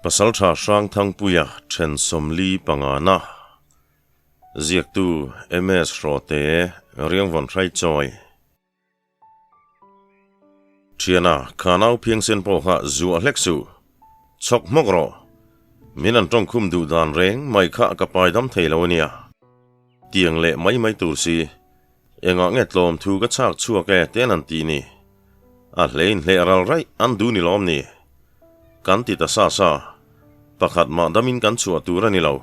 Pasaltha Hrangthangpuia then 45na Ziaktu MS Hrawte Riangvawn Hraichawi Thiana kha nau phiangsen pawh kha zuah hlek suh. Chhawk hmawk rawh. Min an tawngkhum duh dan reng mai kha ka pai dam thei lo ania. Tiang leh mai mai tur si. Engah nge tlawm thu ka chhak chhuak e te an han ti ni. A hlein hleh ral raih an duh ni lawm ni. Kan ti ta sa sa. Pakhat mah damin kan chhuah tur a ni lo.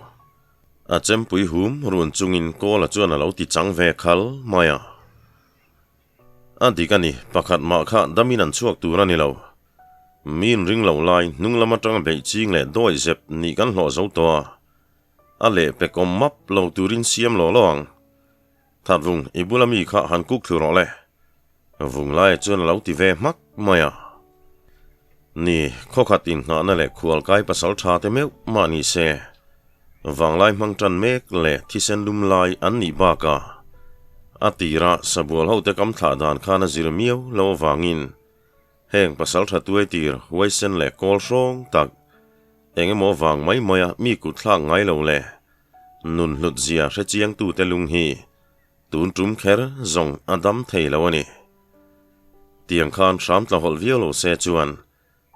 A chempui hum run chungin Kawla chuan a lo ti chang ve khal mai a. A dik a ni, pakhat mah kha damin an chhuak tur a ni lo. Miin ring lo lai hnung lam atanga beih ching leh dawi zep nih kan hlawh zo tawh a. A leh pe kawm map lo turin siam law law ang. Thatvung, i bula mi kha han kuk thlu rawh le. Vung laia chuan a lo ti ve hmak mai a. Ni, khawkhat inngahna leh khualkai pasal tha te meuh mah ni se, vanglai hmang tan mek leh thisen lum lai an nih bakah a tira sabual hote kam thlah dan khan a zir miau lo avangin heng pasal tha tuai tir huaisen leh kawl hrawng tak eng emaw vang mai maia mi kut thlak ngai lo leh nun hlut zia hre chiangtute lung hi Tun tum kher zawng a dam thei lo a ni. Tiang khan hram tla hawlh viau lo se chuan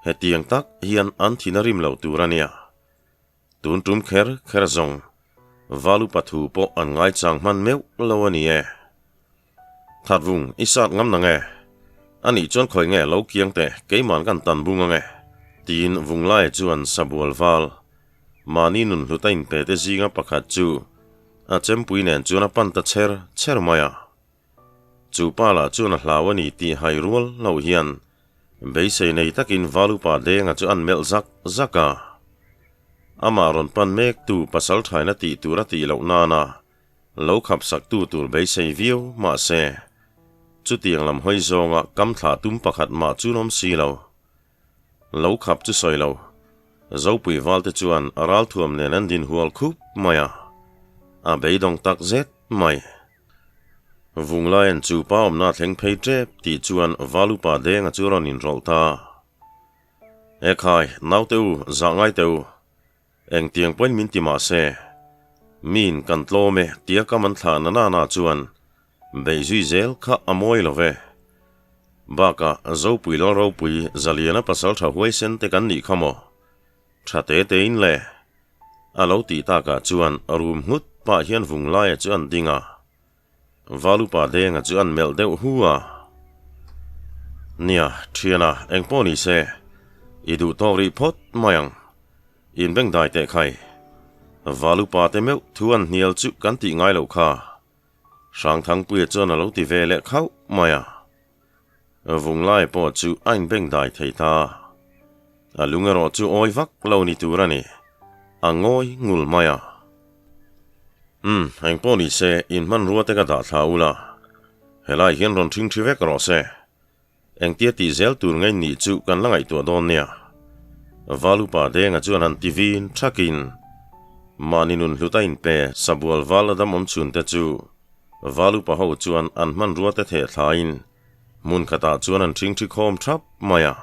hetiang tak hian an thin a rim lo tur a nia. Tun tum kher kher zawng Valu pathu pawh an ngaichang hman meuh lo a ni e. Thatvung i sat ngam nang e. A nih chuan khawi nge lo kiang teh keiman kan tan bung ang e. Tiin Vunglaia chuan sabual val mahni nun hlut a inpe te zinga pakhat chu A chempui nen chuan a pan ta cher cher mai a. Chu pa lah chuan a hlau a ni tih hai rual lo hian beisei nei takin Valupa Denga chu an melh zak zak a. Amah rawn pan mek tu pasal thaina tih tur a tih loh nana lo khap sak tu tur beisei viau mah se chutiang lam hawi zawnga kam thlah tum pakhat mah chu an awm si lo. Lo khap chu sawi lo. Zopui valte chuan a ralthuam nen an din hual khup mai a, a beidawng tak zet mai. Vunglaian chu pa awmna thleng phei tep tih chuan Valupa Denga chu rawn inrawlh ta. E khai, naute u, zah ngai teh u. Engtiang pawhin min ti mah se, miin kan tlawm e tia ka man thlah na nana chuan beih zui zel kha a mawi lo ve. Bakah Zopui Lal Ropui Zaliana pasal tha huaisen te kan nih kha maw? Tha te tein le. A lo tih takah chuan rum nghut pah hian Vunglaia chu an ding a. Valupa Denga chu an melh deuh hu a. Nia, thiana, engpawh ni se, i duh tawk rih phawt mai ang. Inbengdai teh khai. Valupa te meuh thu an hnial chu kan tih ngai loh kha. Hrangthangpuia chuan a lo ti ve leh khauh mai a. Vunglai pawh chu a inbengdai thei ta. A lung erawh chu awi vak lo ni tur a ni. A ngawi ngul mai a. Umm, engpawh ni se, in hmanrua te ka dah thla ula. Helai hian rawn ṭhing ṭhi vek rawh se. Engtia tih zel tur ngei nih chu kan la ngaihtuah dawn nia. Valupa Denga chuan han ti vin ṭhakin, mahni nun hlut a inpe sabual val a dam awm chhun te chu Valupa ho chuan an hmanrua te theh thlain hmun khatah chuan an ṭhing ṭhi khawm ṭhap mai a.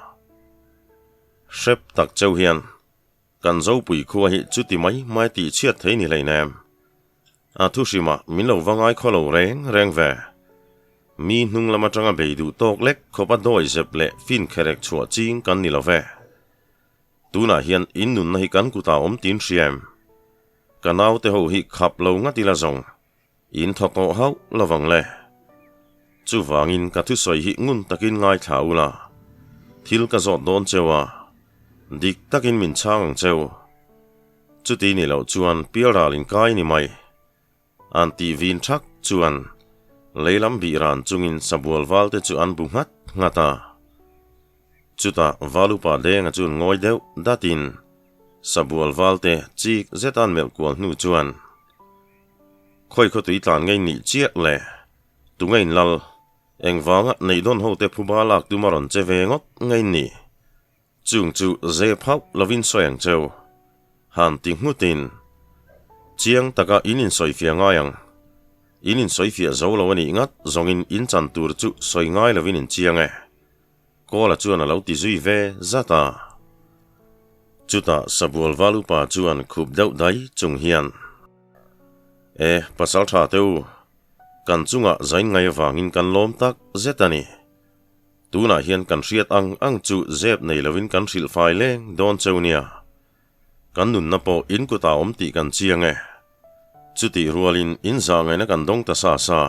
Hrep tak cheu hian kan Zopui khua hi chuti mai mai tih chhiat thei ni hleinem. A thu hrimah min lo va ngai khaw lo reng reng ve. Mi hnung lam atanga bei duh tawk lek khawp a dawi zep leh fin kherek chhuah ching kan ni lo ve. Tunah hian in nunna hi kan kutah awm tin hria em? Ka naute ho hi khap lo ngat ila zawng. In thaw tawh hauh lovang le. Chuvangin ka thusawi hi ngun takin ngaithla ula, thil ka zawt dawn cheu a, dik takin min chhang ang cheu. Chuti ni loh chuan pialral in kai ni mai. An tih vin thak chuan leilam bih ran chungin sabual val te chu an bu nghat nghat a. Chutah Valupa Denga chuan ngawi deuh datin sabual val te chik zet an melh kual hnu chuan, Khawi khaw tui tlan ngei nih chiah le, tunge in lal, engvanga Neihdawn hote phuba lak tum a rawn che ve ngawt ngei ni? Chung chu zep hauh lovin sawi ang cheu. Han ti nghutin, Chiang taka in insawifiah ngai ang. In insawifiah zo lo a nih ngat zawngin in chan tur chu sawi ngai lovin in chiang e. Kawla chuan a lo ti zui ve zat a. Chutah Sabual val upa chuan khup deuh dai chung hian, E, pasal tha te u, kan chungah zain ngai avangin kan lawm tak zet a ni. Tunah hian kan hriat ang ang chu zep nei lovin kan hrilh fai leng dawn cheu nia. Kan nunna pawh in kutah awm tih kan chiang e. Chutih rualin in zah ngaihna kan dawng ta sa sa.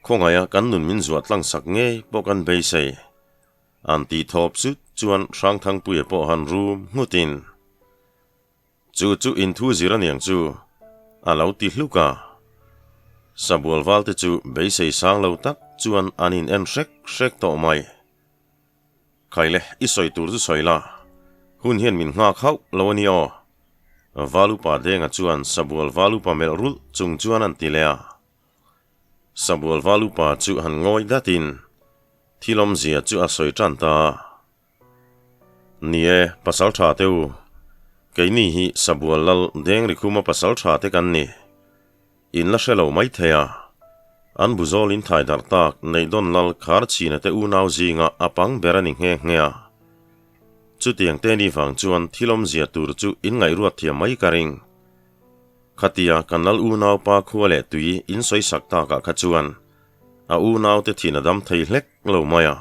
Khawngaia kan nun min zuah tlang sak ngei pawh kan beisei. An tih thawp zut chuan Hrangthangpuia pawh han rum nghutin, Chu chu inthu zir aniang chu, a lo ti hluk a. Sabual valte chu beisei sang lo tak chuan an in en hrek hrek tawh mai. Khaile, i sawi tur chu sawi la, hun hian min nghak hauh lo a ni aw. Valupa Denga chuan Sabual valupa melh rulh chung chuan an ti leh a. Sabual valupa chu han ngawi datin thil awmzia chu a sawi tan ta a. Ni e, pasal tha te u, keini hi Sabual lal Dengrikhuma pasal tha te kan ni. In la hre lo mai thei a. An buzawl in thai darh tak Neihdawn lal Kharchhina te unau zinga a pang ber a ni nghe nghe a. Chutiang te ni vang chuan thil awmzia tur chu in ngaihruat thiam mai ka ring. Khatia kan lal unaupa khua leh tui in sawi sak takah kha chuan a unaute thin a dam thei hlek lo mai a.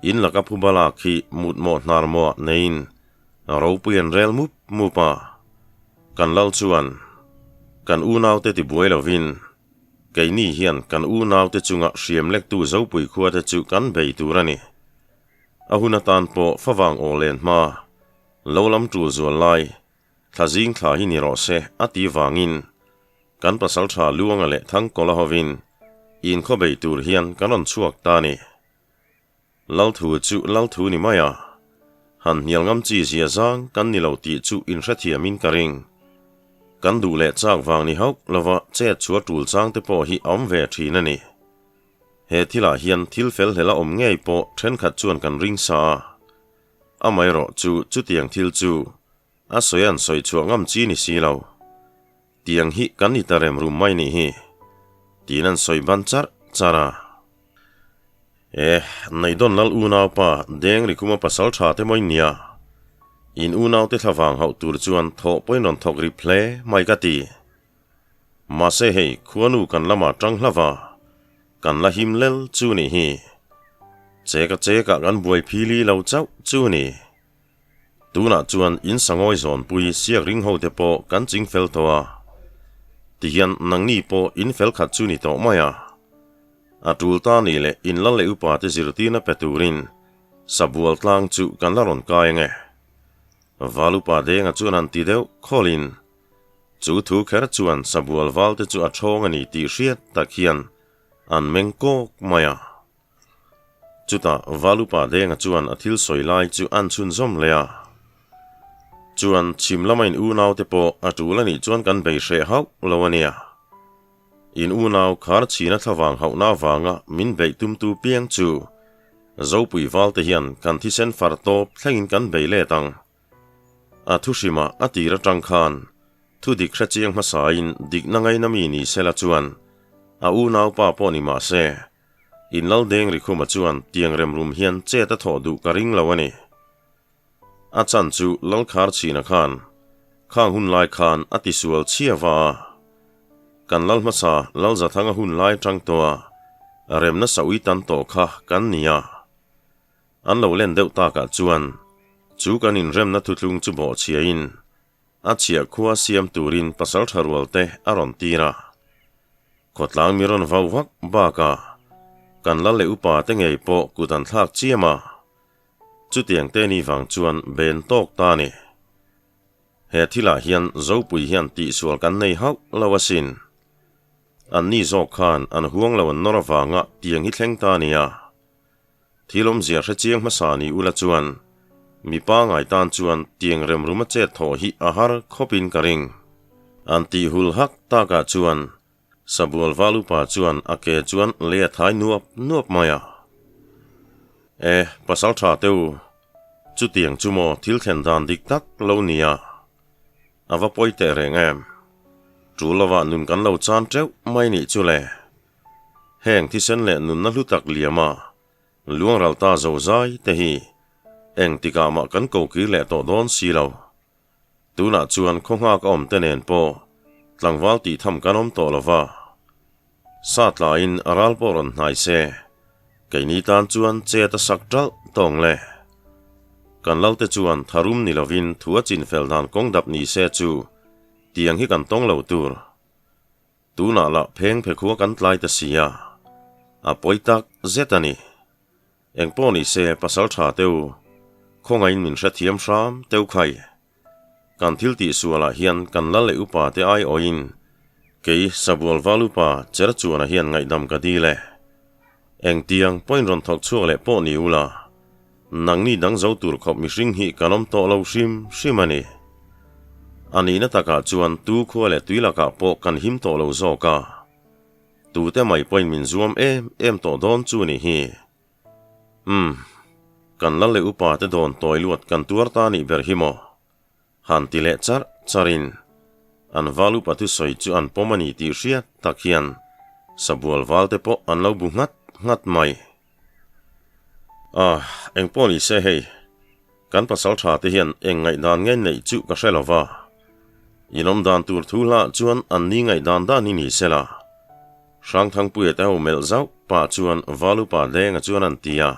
In laka phuba lak hi mutmawh hnar mawh neiin ropui an rel mup mup a. Kan lal chuan kan unaute tibuai lovin keini hian kan unaute chunga hriam lektu Zopui khuate chu kan bei tur a ni. A hun atan pawh favang aw len hma lo lam tul zual lai Thla zing thla hi ni rawh se a ti vangin kan pasal tha Luanga leh Thangkawla hovin inkhaw bei tur hian kan rawn chhuak ta a ni. Lalthu chu Lalthu ni mai a, han hnial ngam chi zia zang kan ni lo tih chu inhrethiamin ka ring. Kan duh leh chak vang ni hauh lova chet chhuah tul chang te pawh hi a awm ve thin a ni. He thilah hian thil fel hlel a awm ngei pawh thenkhat chuan kan ring sa a. Amaherawh chu chutiang thil chu A sawi an sawi chhuah ngam chi ni si lo. Tiang hi kan ni ta rem rum mai nih hi. Tiin an sawi ban charh charh a. E, Neidawn lal unaupa Dengrikhuma pasal tha te mawi nia. In unaute thlavang hauh tur chuan thawh pawhin rawn thawk rip hle mai ka ti. Mahse hei khuanu kan lamah tang hlava kan la him lel chu nih hi. Cheka chekah kan buai phili lo chauh chu ni. Tunah chuan in sangawi zawnpui siak ring ho te pawh kan ching fel tawh a, tihian nangni pawh in fel khat chu ni tawh mai a. A tul ta ni leh in lal leh upa te zirtirna pe turin Sabual tlang chu kan la rawn kai ange. Val upa Denga chuan han ti deuh khawlin chu thu kher chuan Sabual val te chu a thawng a ni tih hriat tak hian an meng kawk mai a. Chutah Valupa Denga chuan a thil sawi lai chu an chhunzawm leh a. Chuan chhim lama in unaute pawh a tul a nih chuan kan bei hreh hauh lo a nia. In unau khar chhina thlavang hauhna avanga min beih tumtu piang chu Zopui Valte hian kan thisen far tawp thlengin kan bei let ang. A thuhrimah a tir atang khan Thu dik hre chiang hmasain dikna ngaina mi ni sela chuan a unaupa pawh ni mah se, in lal deng Rikhuma chuan tiang rem rum hian chet a thawh duh ka ring lo a ni. A chan chu Lalkhar chhina khan khang hun lai khan a tisual chhia va a, kan lal hmasa Lalzathanga hun lai tang tawh a remna saui tan tawh kha kan ni a. An lo len deuh takah chuan chu kan inremna thutlung chu bawhchhiain A chhiah khua siam turin pasal tha rual te a rawn tir a. Khawtlang mi rawn vau vak bakah kan lal leh upa te ngei pawh kut an thlak chiam a. Chutiang te ni vang chuan ben tawk ta a ni. He thilah hian Zopui hian tihsual kan nei hauh lo asin. Anni zawk khan an huang lo an nawr avanga tiang hi thleng ta a nia. Thil awmzia hre chiang hmasa ni ula chuan mi pangai tan chuan tiang remruma chet thawh hi a har khawpin ka ring. An tih hul hak takah chuan Sabual Valupa chuan a ke chuan lei a thai nuap nuap mai a. E, pasal tha te u, chutiang chu maw thil thlen dan dik tak lo nia. A va pawi teh reng em. Tul lovah nun kan lo chan teuh mai nih chu le. Heng thisen leh nunna hlu tak liama luang ral ta zo zai te hi. Engtikah mah kan ko kir leh tawh dawn si lo. Tunah chuan khaw nghak a awm te nen pawh tlangval tih tham kan awm tawh lo va. Sa tlaiin a ral pawh rawn hnai se, keini tan chuan chet a sak ṭalh tawng le. Kan lalte chuan tharum ni lovin thu a chin fel dan kawng dap ni se chu tiang hi kan tawng lo tur. Tunah lah pheng phe khua kan tlai ta si a, a pawi tak zet a ni. Engpawh ni se pasal tha teu, khawngaihin min hrethiam hram teu khai. Kan thil tih sualah hian kan lal leh upa te aiawhin kei Sabual Val upa Cherchuana hian ngaihdam ka dil e. Engtiang pawhin rawn thawk chhuak leh pawh ni ula, nangni dang zo tur khawp mihring hi kan awm tawh lo hrim hrim a ni. A nihna takah chuan tu khua leh tui lakah pawh kan him tawh lo zawk a. Tute mai pawhin min zuam em em tawh dawn chu ni hi. Umm, kan lal leh upa te dawn tawi luat kan tuar ta nih ber hi maw? Han ti leh charh charhin an val upa thusawi chu an pawm a ni tih hriat tak hian sabual val te pawh an lo bu nghat nghat mai. Ah, engpawh ni se hei, kan pasal tha te hian eng ngaihdan nge neih chu ka hre lo va. Inawm dan tur thu hlah chuan an ni ngaihdan dan hi ni se la. Hrangthangpuia te ho melh zauh pah chuan val upa Denga chuan an ti a.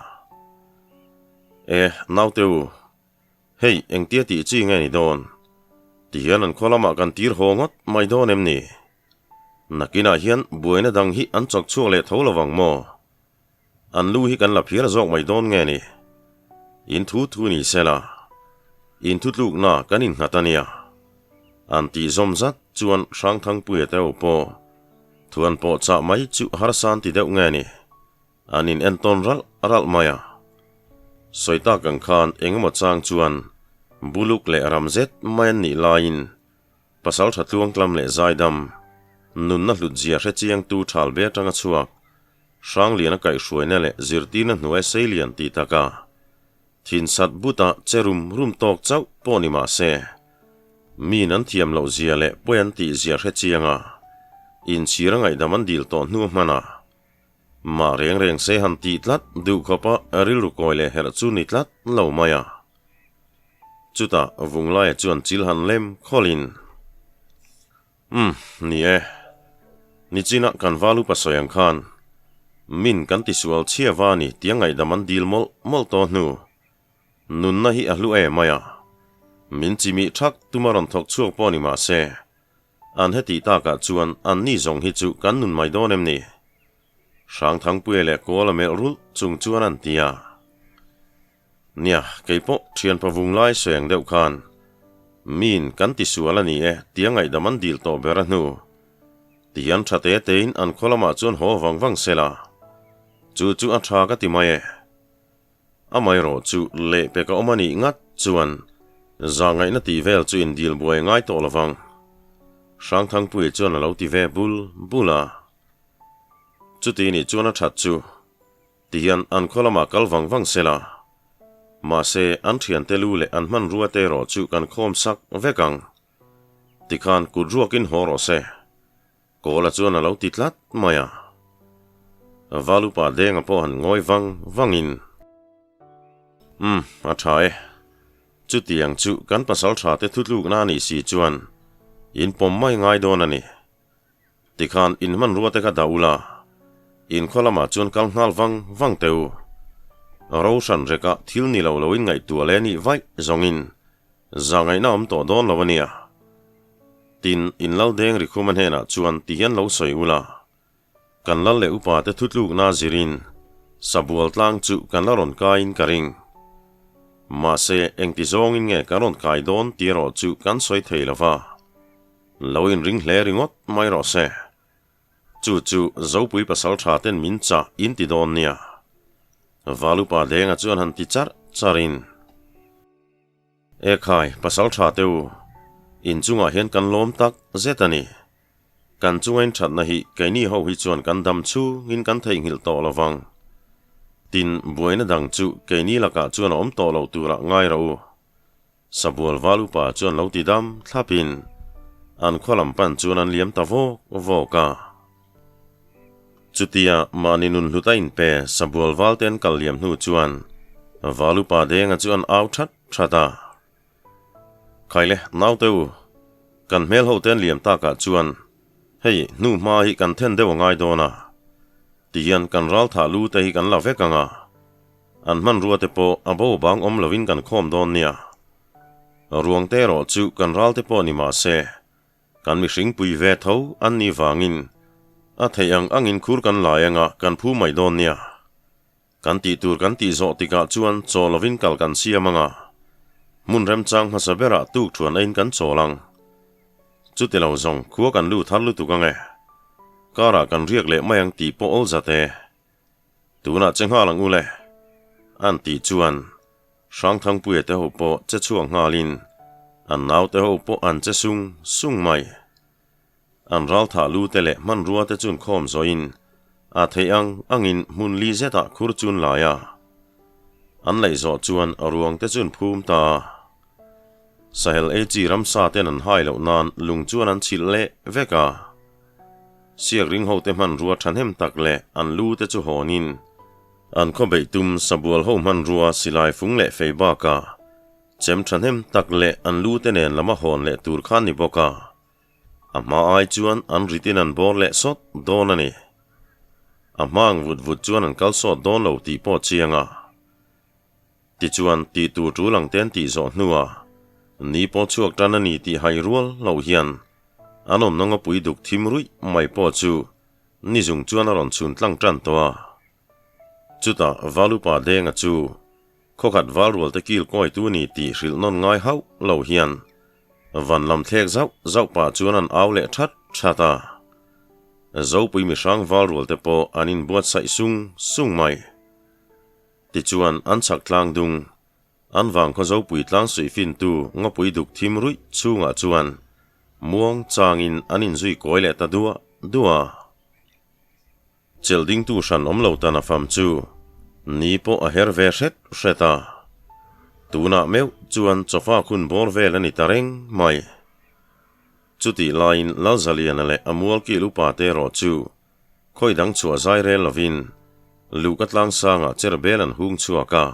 E, naute u, hei engtia tih chi nge ni dawn? Tihian an khaw lamah kan tir haw ngawt mai dawn em ni? Nakinah hian buaina dang hi an chawk chhuak leh tho lovang maw? An lu hi kan la phiar zawk mai dawn nge ni? In thu thu ni se la, in thutlukna kan innghat a nia. An tih zawm zat chuan Hrangthangpuia te ho pawh thuan pawh chah mai chu harsa an ti deuh nge ni? An in entawn ralh ralh mai a. Sawi tak ang khan engemaw chang chuan buluk leh ram zet mai an nih laiin Pasal tha tluangtlam leh zaidam, nunna hlutzia hre chiangtu thalbe atanga chhuak, Hrangliana kaihhruaina leh zirtirna hnuai seilian tih taka thinsat buta che rum rum tawk chauh pawh ni mah se, miin an thiam loh zia leh pawi an tih zia hre chianga inchhir a ngaihdam an dil tawh hnu hmana mah reng reng se han tih tlat duh khawpa rilru kawi leh herh chu ni tlat lo mai a. Chutah Vunglaia chuan chil han lem khawlhin, Umm, ni e. Nichinah kan val upa sawi ang khan min kan tisual chhia va ni tia ngaihdam an dil mawlh mawlh tawh hnu. Nunna hi a hlu em mai a. Min chimih thak tuma rawn thawk chhuak pawh ni mah se, an hetih takah chuan anni zawng hi chu kan nun mai dawn em ni? Hrangthangpuia leh Kawla melh rulh chung chuan an ti a. Nia, kei pawh thianpa vung lai sawi ang deuh khan miin kan ti sual a ni e tia ngaihdam an dil tawh ber a hnu. Tihian tha te tein an khaw lamah chuan haw vang vang se la, chu chu a tha ka ti mai e. Amaherawh chu lehpek a awm a nih ngat chuan zahngaihna tih vel chu indil buai ngai tawh lovang. Hrangthangpuia chuan a lo ti ve bul bul a. Chuti nih chuan a that chu. Tihian an khaw lamah kal vang vang se la. Mahse, an thiante lu leh an hmanrua te erawh chu kan khawm sak vek ang. Tikhan kut ruakin haw rawh se. Kawla chuan a lo ti tlat mai a. Val upa Denga pawh han ngawi vang vangin, Umm, a tha e. Chutiang chu kan pasal tha te thutlukna a nih si chuan in pawm mai ngai dawn a ni. Tikhan in hmanrua te kha dah ula, in khaw lamah chuan kal nghal vang vang teh u. Roshan rekah thil ni lo loin ngaihtuah leh nih vaih zawngin zahngaihna awm tawh dawn lo a nia. Tin, in lal deng Rikhuma hnenah chuan tihian lo sawi ula, kan lal leh upa te thutlukna zirin Sabual tlang chu kan la rawn kaiin ka ring. Mahse, engti zawngin nge kan rawn kai dawn tih erawh chu kan sawi thei lo va. Lo inring hle ringawt mai rawh se. Chu chu Zopui pasal tha ten min chah in ti dawn nia. Valupa Denga chuan han ti charh charh in. Ekhai, pasal tha te u, in chungah hian kan lawm tak zet a ni. Kan chunga in thatna hi keini ho hi chuan kan dam chhungin kan theihnghilh tawh lo vang. Tin, buaina dang chu keini lakah chuan a awm tawh lo turah ngai rawh u. Sabual val upa chuan lo ti dam thlapin an khaw lam pan chuan an liam ta vawk vawk a. Chutia mahni nun hlut a inpe Sabual val te an kal liam hnu chuan Valupa Denga chu an au that that a. Khaile, naute u, kan hmel ho ten liam takah chuan hei hnu hma hi kan then deuh a ngai dawn a, tihian kan ral thah lu te hi kan la vek ang a, an hmanrua te pawh a bo bang awm lovin kan khawm dawn nia. Ruang te erawh chu kan ral te pawh ni mah se, kan mihring pui ve tho an nih vangin a theih ang angin khur kan lai anga kan phu mai dawn nia. Kan tih tur kan tih zawh tikah chuan chaw lovin kal kan siam ang a, hmun remchang hmasa berah tuk thuan aiin kan chawl ang. Chuti lo zawng khua kan lut har lutuk ang e. Karah kan riak leh mai ang tih pawh awl zat e. Tunah che nghal ang u le. An tih chuan Hrangthangpuia te ho pawh che chhuak nghalin an naute ho pawh an che sung sung mai. An ral thah lu te leh hmanrua te chun khawm zawhin a theih ang angin hmun li zetah khur chun lai a. An laih zawh chuan ruang te chun phum ta a. Sahel ei chi ramsa ten an hai loh nan lung chuan an chhilh leh vek a. Siak ring ho te hmanrua thahnem tak leh an lu te chu hawnin an khaw beih tum sabual ho hmanrua silai fung leh fei bakah chem thahnem tak leh an lu te nen lama hawn leh tur kha ni bawk a. A hma ai chuan an ritin an bawr leh sawt dawn a ni. A hma ang vut vut chuan an kal sawt dawn lo tih pawh chiang a. Tichuan tih tur tul ang te an tih zawh hnuah ni pawh chhuak tan a ni tih hai rual loh hian an awmna ngawpui duk thim ruih mai pawh chu ni zung chuan a rawn chhun tlang tan tawh a. Chutah Valupa Denga chu Khawkhat valrual te kil kawitu ni tih hrilh nawn ngai hauh lo hian van lam thlek zauh zauh pah chuan an au leh that that a. Zopui mihrang valrual te pawh an inbuatsaih sung sung mai. Tichuan an chhak tlang dung, an vangkhaw Zopui tlang suih fintu ngawpui duk thim ruih chhungah chuan muang changin an inzui kawi leh ta duah duah a. Chelh dingtu hran awm lo tan a fam chu ni pawh a her ve hret hret a, tunah meuh chuan chawfa khun bawr vel a ni ta reng mai. Chutih laiin Lalzaliana leh a mualkil upa te erawh chu khawi dang chhuah zai rel lovin luhka tlangsangah cher bel an hung chhuak a,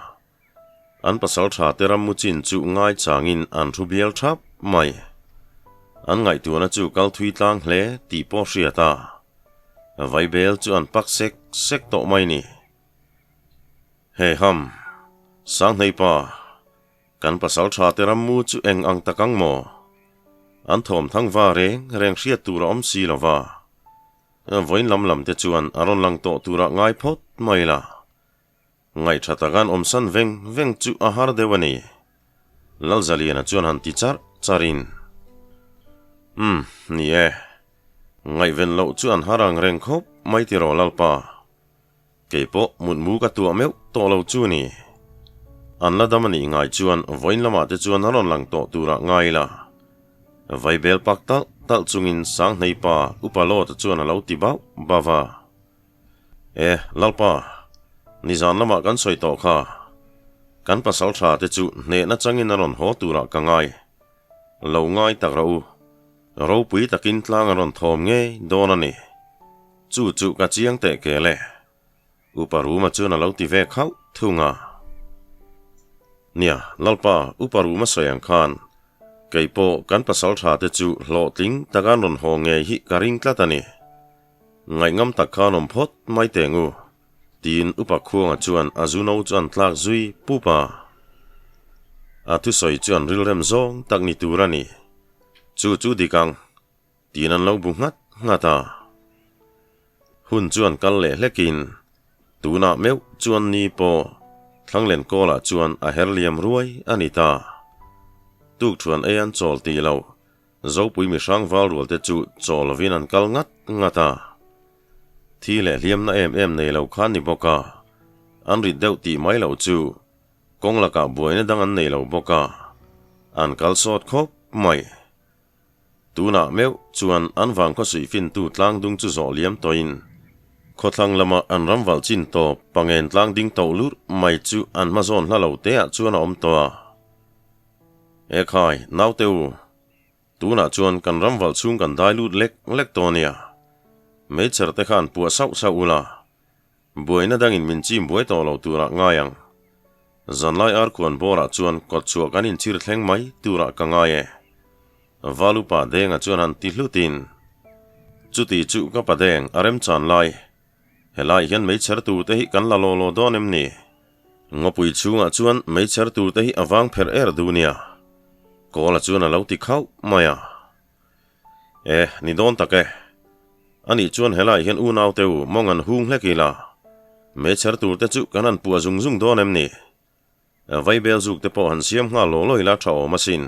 An pasal tha te ram mu chin chu ngai changin an thu bial thap mai. An ngaihtuahna chu kal thui tlang hle tih pawh hriat a, vaibel chu an pak sek sek tawh mai ni. He ham, Sanghleipa, kan pasal tha te ram mu chu eng ang tak ang maw? An thawm thang va reng reng hriat tur a awm si lo va. Vawiin lam lam te chuan a rawn lang tawh turah ngai phawt mai la. Ngaihṭha takan awmsan veng veng chu a har deuh a ni. Lalzaliana chuan han ti charh charhin, Umm, ni e. Ngaihven loh chu an har ang reng khawp mai tiraw Lalpa. Kei pawh mutmu ka tuah meuh tawh lo chu ni. An la dam a nih ngai chuan vawiin lamah te chuan a rawn lang tawh turah ngai ila. Vaibel pak talh talh chungin Sanghleipa Upa Lawta chuan a lo ti bauh bauh a. E, Lalpa, nizan lamah kan sawi tawh kha. Kan pasal tha te chu hnehna changin a rawn haw turah ka ngai. Lo ngai tak rawh u. Ropui takin tlang a rawn thawm ngei dawn a ni. Chu chu ka chiang teh kel e. Upa Ruma chuan a lo ti ve khauh thung a. Nia, Lalpa, Upa Ruma sawi ang khan kei pawh kan pasal tha te chu hlawhtling taka an rawn haw ngei hi ka ring tlat a ni. Ngaihngam tak khan awm phawt mai teh ngu, tiin Upa Khuanga chuan a zu no chu an tlak zui pup a. A thusawi chu an rilrem zawng tak ni tur a ni. Chu chu dik ang, tiin an lo bu nghat nghat a. Hun chu an kal leh hlekin, tunah meuh chuan ni pawh Thlanglen kawlah chuan a her liam ruai a ni ta. Tukthuan ei an chawl tih loh Zopui mihrang val rual te chu chaw lovin an kal ngat ngat a. Thi leh hliamna em em nei lo khan ni bawk a, an rit deuh tih mai loh chu kawng lakah buaina dang an nei lo bawk a, an kal sawt khawp mai. Tunah meuh chuan an vang khawsuih fintu tlangdung chu zawh liam tawhin khawthlang lama an ram valh chin tawp pangen tlang ding toh lurh mai chu an hmazawn hla lo teah chuan a awm tawh a. Ekhai, naute u, tunah chuan kan ram valh chhung kan dai lut lek lek tawh ania. Meichher te khan puah sauh sauh ula, buaina dangin min chim buai tawh lo turah ngai ang. Zanlai arkhuan bawrah chuan kawtchhuah kan inchhir thleng mai turah ka ngai e. Valupa Denga chuan han ti hlutin, Chuti chu ka pa Deng, a remchan lai. Helai hian meichher turte hi kan la law law dawn em ni? Ngawpui chhungah chuan meichher turte hi a vang pherh er duh nia. Kawla chuan a lo ti khauh mai a. E, ni dawn tak e. Anih chuan helai hian unaute u mawng an hung hlek ila, meichher turte chu kan han puah zung zung dawn em ni? Vaibel zuk te pawh han siam nghal law law ila tha awm asin.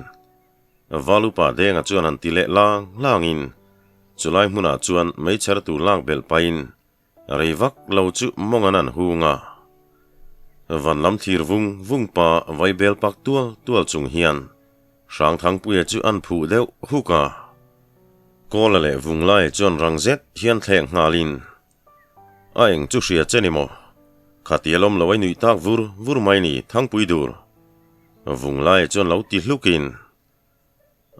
Valupa Denga chuan han ti leh lang langin chulai hmunah chuan meichher tur lak belh pahin rei vak lo chu mawng an han hung a. Van lam thlir vung vung pa vaibel pak tual tual chung hian Hrangthangpuia chu an phuh deuh huk a. Kawla leh Vunglaia chuan rang zet hian thlek nghalin A eng chu hria che ni maw? Khatia lawm lo ai nuih tak vur vur mai ni Thangpui dur. Vunglaia chuan lo ti hlukin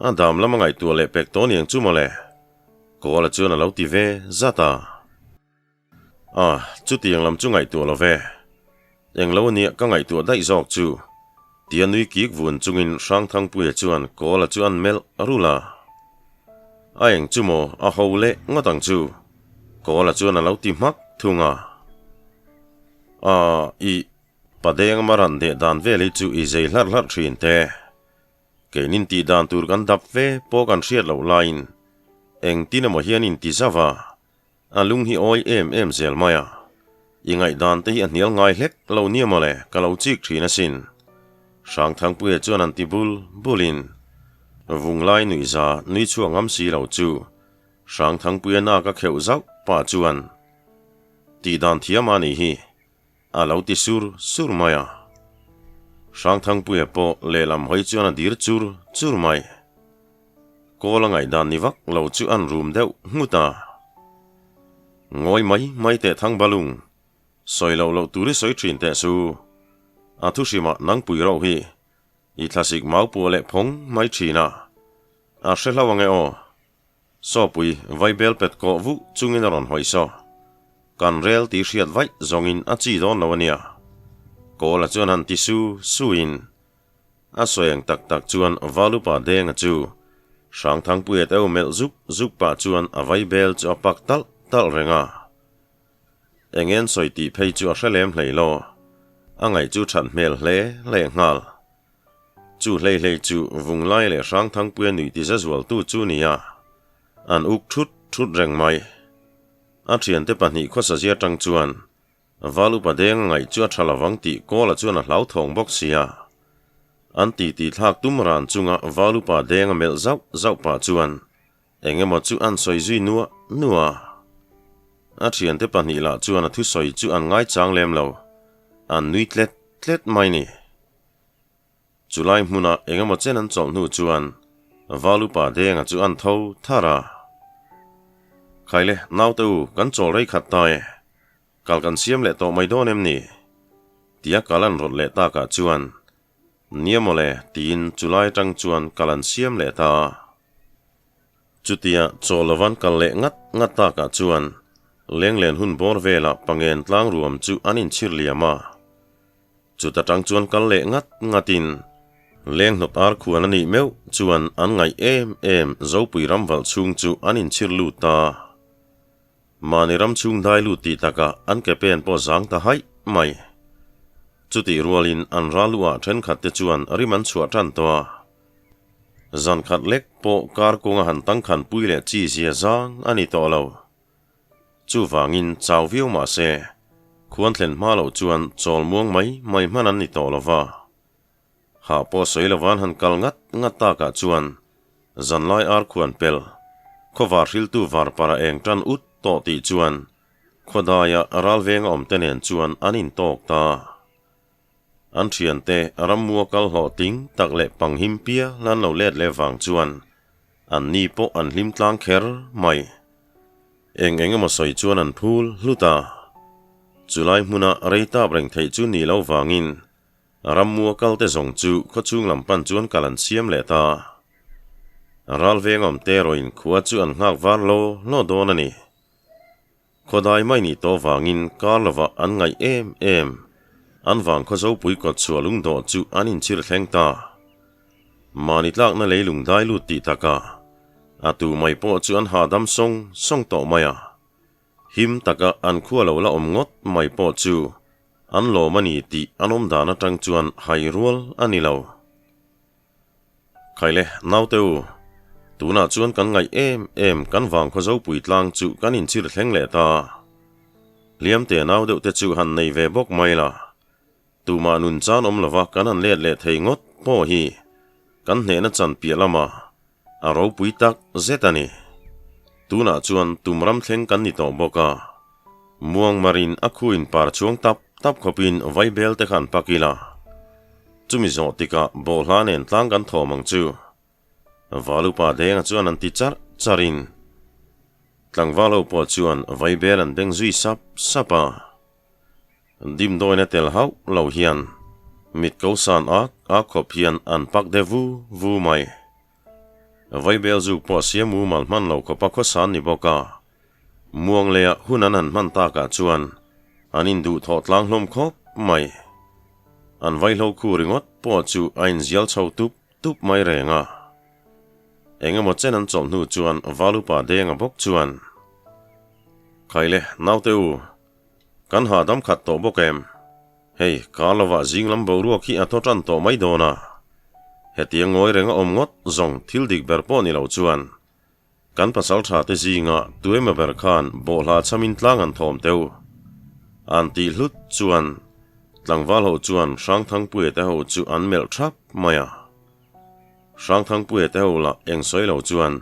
a dam lam a ngaihtuah leh pek tawh niang chu mawle. Kawla chuan a lo ti ve zat a. A, chutiang lam chu ngaihtuah lo ve. Eng lo ania ka ngaihtuah daih zawk chu. Tia nui kik vun chungin Hrangthangpuia chuan Kawla chu an melh rul a. A eng chu maw a ho leh ngawt ang chu. Kawla chuan a lo ti hmak thung a. A, ih, Padeng ama ran deh dan vel hi chu i zei hlarh hlarh thin te. Keinin tih dan tur kan dap ve pawh kan hriat loh laiin engtin emaw hian in ti zauh a. A lung hi awi em em zel mai a, i ngaihdan te hi a hnial ngai hlek lo nia mawle, ka lo chik thin asin. Hrangthangpuia chuan an ti bul bulin Vunglai nuihza nui chhuak ngam si lo chu Hrangthangpuia nak a kheuh zauh pah chuan tihdan thiam a nih hi a lo ti sur sur mai a. Hrangthangpuia pawh lehlam hawi chuan a dir chur chur mai. Kawl a ngaihdan ni vak lo chu an rum deuh nghut a. Ngawi mai mai teh thang balung, sawi loh loh tur i sawi thin teh su. A thu hrimah nangpui rauh hi i thlasik mau puah leh phawng mai thin a. A hre hlau ange aw. Sawpui vaibel pet kawh vuh chungin a rawn hawi saw. Kan rel tih hriat vaih zawngin a chi dawn lo a nia. Kawla chuan han ti su suin A sawi ang tak tak chuan Valupa Denga chu Hrangthangpuia teu melh zuk zuk pah chuan a vaibel chu a pak talh talh reng a. Eng en sawi tih phei chu a hre lem hlei lo. A ngaih chu that hmel hle leh nghal. Chu hlei hlei chu Vunglai leh Hrangthangpuia nuih ti za zualtu chu nia. An uk thut thut reng mai. A thiante pahnih khawsazia tang chuan Val upa deng a ngaih chu a tha lovang tih Kawla chuan a hlauthawng bawk si a. An titi thlak tum ran chunga Val upa deng a melh zauh zauh pah chuan eng emaw chu an sawi zui nuah nuah a. A thiante pahnih lah chuan a thusawi chu an ngaichang lem lo, an nui tlet tlet mai ni. Chulai hmunah eng emaw chen an chawlh hnu chuan Val upa Denga chu an tho thar a. Khaile, naute u, kan chawl rei khat ta e. Kal kan siam leh tawh mai dawn em ni? Tia kal an rawt leh takah chuan, Nia mawle, tiin chulai atang chuan kal an siam leh ta a. Chutia chaw lovan kal leh ngat ngat takah chuan lenglen hun bawr velah pangen tlang ruam chu an inchhir liam a. Chuta tang chuan kal leh ngat ngatin leng hnawt ar khuan a nih meuh chuan an ngaih em em Zopui ram valh chhung chu an inchhir lut ta. Mahni ram chhung dai lut tih takah an ke pen pawh zang ta haih mai. Chutih rualin an ral luhah thenkhat te chuan rim an chhuah tan tawh a. Zan khat lek pawh kar kawnga han tangkhan pui leh chi zia zang a ni tawh lo. Chuvangin chau viau mah se, khuan thlen hma loh chuan chawl muang mai mai hman an ni tawh lo va. Hah pawh sawi lovan han kal ngat ngat takah chuan zanlai ar khuan pel, khawvar hriltu varpara eng tan ut tawh tih chuan khawdaia ralvenga awmte nen chuan an intawk ta. An thiante rammua kal hlawhtling tak leh panghim pial an lo let leh vang chuan an ni pawh an hlim tlang kher mai. Eng eng emaw sawi chuan an phul hlut a. Chulai hmuna rei tap reng theih chu ni lo vangin rammua kalte zawng chu khawchhung lam pan chuan kal an siam leh ta. Ralveng awmte erawhin khua chu an nghak var law law dawn a ni. Khawdai mai nih tawh vangin kar lovah an ngaih em em. An vangkhaw zopui kawtchhuah lungdawh chu an inchhir thleng ta. Mahni tlakna leilung dai lut tih takah a tu mai pawh chu an hahdam sawng sawng tawh mai a. Him taka an khua lo la awm ngawt mai pawh chu an lawm a ni tih an awm dan atang chuan hai rual a ni lo. Khaile, naute u, tunah chuan kan ngaih em em kan vangkhaw zopui tlang chu kan inchhir thleng leh ta. Hliamte nau deuh te chu han nei ve bawk mai la. Tumah nun chan awm lova kan han let leh thei ngawt pawh hi kan hnehna chan piah lama a ropui tak zet a ni. Tunah chuan tum ram thleng kan ni tawh bawk a, muangmarin a khuin par chhuang tap tap khawpin vaibel te khan pak ila, chumi zawh tikah bawhhla nen tlang kan thawm ang chu. Valupa Denga chuan an ti charh charhin tlangval ho pawh chuan vaibel an beng zui sap sap a. Dimdawina tel hauh lo hian mit ko san ak ak khawp hian an pak de vu vu mai. Vaibel zuk pawh siam mumal hman lo khawpa khawsan ni bawk a, muang leiah hun an han hman takah chuan an induhthawh tlang hlawm khawp mai. An vaihlo khu ringawt pawh chu a inzial chho tup tup mai reng a. Eng emaw chen an chawlh hnu chuan Valupa Denga bawk chuan, Khaile, naute u, Kan hahdam khat tawh bawk em? Hei, kar lovah zing lam boruak hi a thaw tan tawh mai dawn a. Hetiang ngawi reng a awm ngawt zawng thil dik ber pawh ni lo chuan kan pasal tha te zinga tuemaw ber khan bawhhla chhamin tlang an thawm teu. An tih hlut chuan tlangval ho chuan Hrangthangpuia te ho chu an melh thap mai a. Hrangthangpuia te ho lah eng sawi lo chuan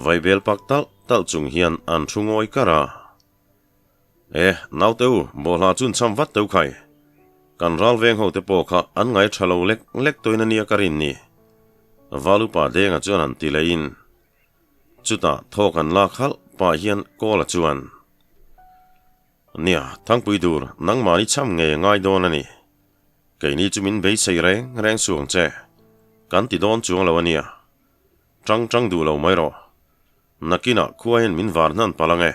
vaibel pak talh talh chung hian an thu ngawi kar a. E, naute u, bawhhla chun cham vat teu khai. Kan ral veng ho te pawh kha an ngai tha lo lek lek tawin a nia ka rin ni. Val upa Denga chuan an ti leh in. Chutah thawk an lak halh pah hian Kawla chuan, Nia, Thangpui dur, nangmahni cham ngei a ngai dawn a ni. Keini chu min beisei reng reng suang che. Kan ti dawn chuang lo a nia. Tang tang duh lo mai rawh. Nakinah khua hian min var hnan palh ang e.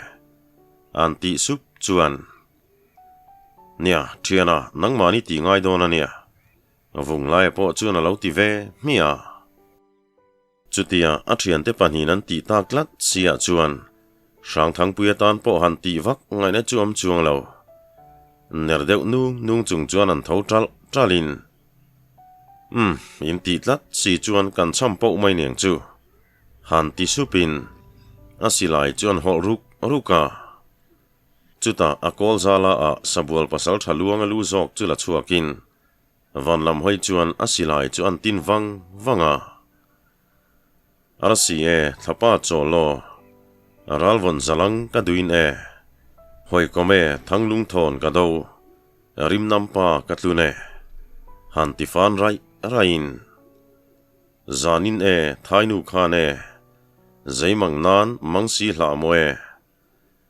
An tih sup chuan, Nia, thiana, nangmahni tih ngai dawn a nia. Vung laia pawh chuan a lo ti ve hmiah a. Chutia a thiante pahnihin an tih tak tlat siah chuan Hrangthangpui atan pawh han tih vak ngaihna chu awm chuang lo. Ner deuh nung nung chung chuan an tho ṭalh ṭalhin, Umm, in tih tlat si chuan kan cham poh mai niang chu. Han ti supin a silai chu an hawlh ruk ruk a. Chutah a kawl zala ah sabual pasal tha luang a lu zawk chu la chhuakin van lam hawi chuan a silai chu an tin vang vang a. Arsi e, thlapa chawl aw, ralvawn zalang ka duin e, hawikawm e, thanglungthawn ka do, rimnampa ka tlun e, han ti fan raih raihin. Zanin e, thainu khan e, zei mang nan mang si hlah maw e,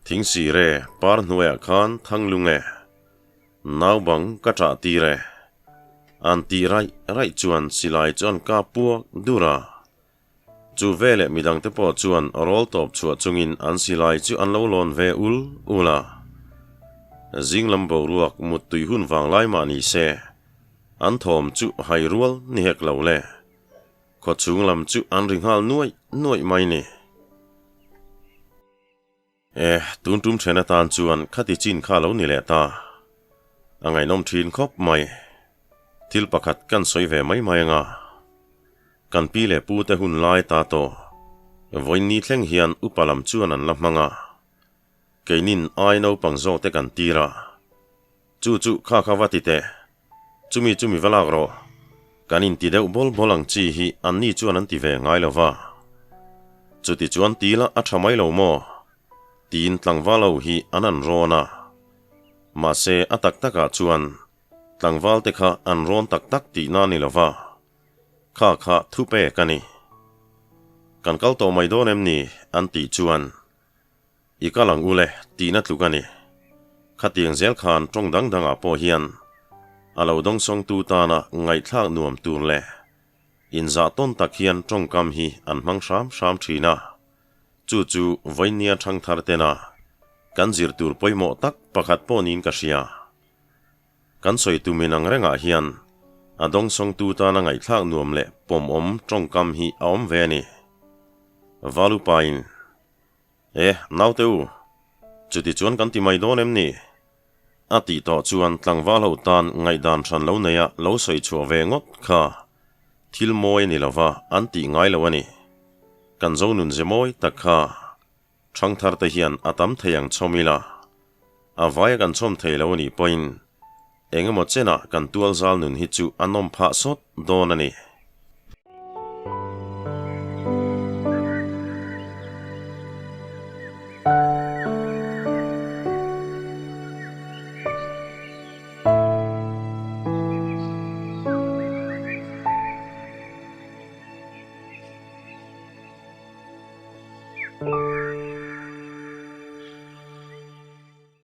thing sir e, par hnuaiah khan thang lung e, nau bang ka ṭah tir e, an tih raih raih chuan silai chu an kap puak dur a. Chu veleh midangte pawh chuan rawl tawp chhuah chungin an silai chu an lo lawn ve ul ul a. Zing lam boruak muttui hun vanglai mah ni se, An thawm chu hai rual ni hek lo le. Khawchhung lam chu an ri nghal nuaih nuaih mai ni. E, tun tum then atan chuan khati chin kha lo ni leh ta. A ngaihnawm thin khawp mai. Thil pakhat kan sawi ve mai mai anga. Kan pi leh pu te hun lai ta tawh. Vawiin ni thleng hian upa lam chuan an la hmang a. Keinin ai naupang zawk te kan tir a. Chu chu kha kha va ti teh. Chumi chumi va lak rawh. Kan inti deuh bawl bawl ang chi hi anni chuan an ti ve ngai lo va. Chuti chuan ti la a tha mai lo maw? Tiin tlangval ho hi an an rawn a. Mahse a tak takah chuan tlangval te kha an rawn tak tak tihna a ni lo va. Kha kha thu pek a ni. Kan kal tawh mai dawn em ni? an tih chuan I kal ang ule tihna tluk a ni. Khatiang zel khan tawng dang dangah pawh hian a lo dawngsawngtu tana ngaihthlak nuam tur leh inzah tawn tak hian tawngkam hi an hmang hram hram thin a. Chu chu Vainia thangthar tena kan zir tur pawimawh tak pakhat pawh niin ka hria. Kan sawi tum inang rengah hian a dawngsawngtu tana ngaihthlak nuam leh pawmawm tawngkam hi a awm ve a ni. Valupain, E, naute u, chuti chuan kan ti mai dawn em ni? A tih tawh chuan tlangval ho tan ngaihdan hran lo neia lo sawi chhuah ve ngawt kha thil mawi a ni lova an tih ngai lo a ni. Kan zo nun ze mawi tak kha ṭhangthar te hian a tam thei ang chhawm ila, a vaia kan chhawm thei lo a nih pawhin eng emaw chenah kan tualzal nun hi chu a nawm phah sawt dawn a ni.